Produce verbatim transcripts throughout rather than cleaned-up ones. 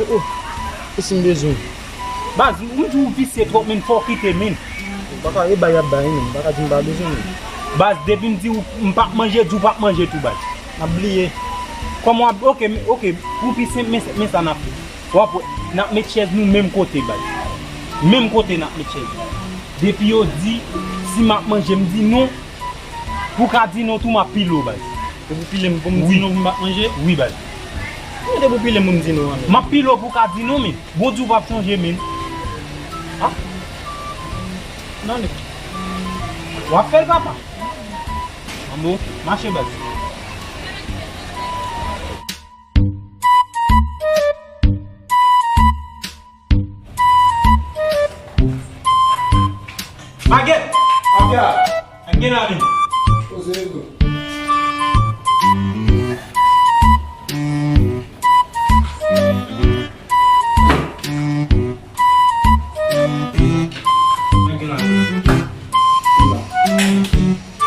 Oh, oh. E si m bezwen? Baz, m di w visye twòp, men fò w kite, men. Ou pa ka, e bay ap bay, men. Ou pa ka di m pa bezwen, men. Baz, depi m di w m p ap manje, di w p ap manje tou, baz. M ap bliye. Kòman w ap, oke, oke, pou pi senp, men, men sa n ap fè. W ap wè, n ap met chèz nou menm kote, baz. Menm kote n ap met chèz nou. Depi yo di, si m ap manje, m di non. Pou w ka di non tou, m ap pile w, baz. Se pou pile m, pou m di non, pou m pa manje? Wi, baz. Mwen te pou pile m, pou m di non, an. M ap pile w pou w ka di non, men. Bondye, w p ap chanje, men. Ah. Non, non. W ap fè l, papa. An bon, mache, baz. Paget! Afya! Ak gen la menm. Poze ego. Ak gen la menm.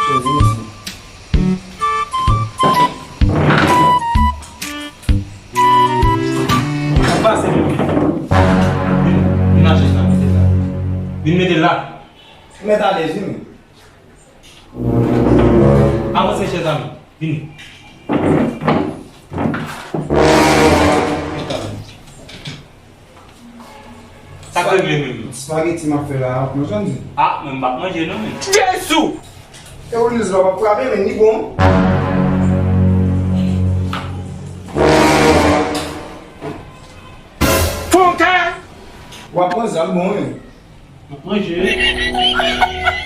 Chèz mesi. Ou pase menm. Vin, vin nan chèz la, mete l la. Vin mete l la. Mèt alèz, vin. Avanse chèz la, vini. Mete l la. Sa k regle menm? Spaghetti m ap fè la, w ap manje, m di. Ah, men m p ap manje non, men. Jezi! E ou liz la, w ap frape, men li bon. Fonka! W ap manje, l bon, men. M ap manje.